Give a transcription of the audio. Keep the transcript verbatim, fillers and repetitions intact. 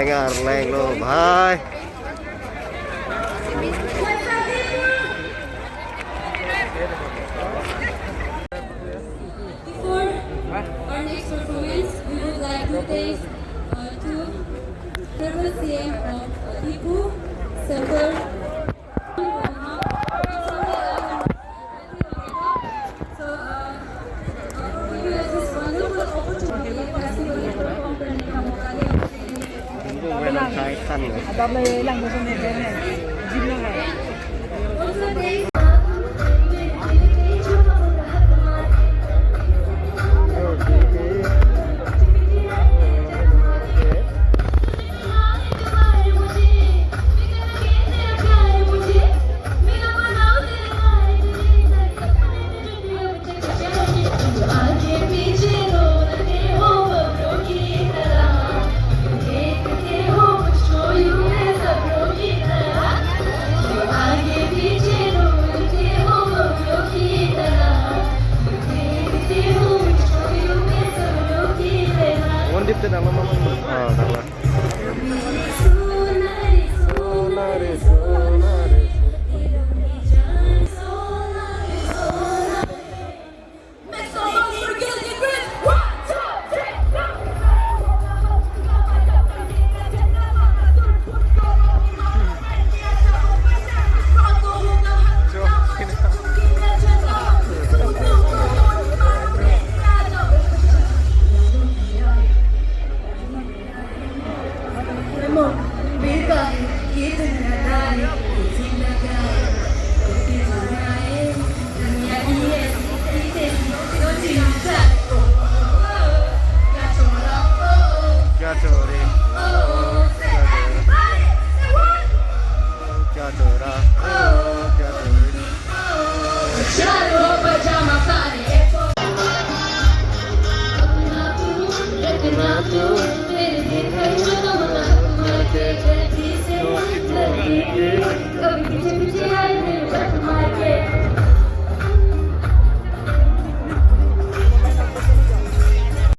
Arleng lo, bhai. Before our next performance, we would like to thank, uh, to Honorable C M of, uh, Diphu, Sir. So, uh, uh, for giving us this wonderful opportunity, festival को perform करने का मौका दिया। Adam le lang ko sone jin na hai. Mondip te dang mama. Ah, dang la. क्या चोरी, क्या चोरा।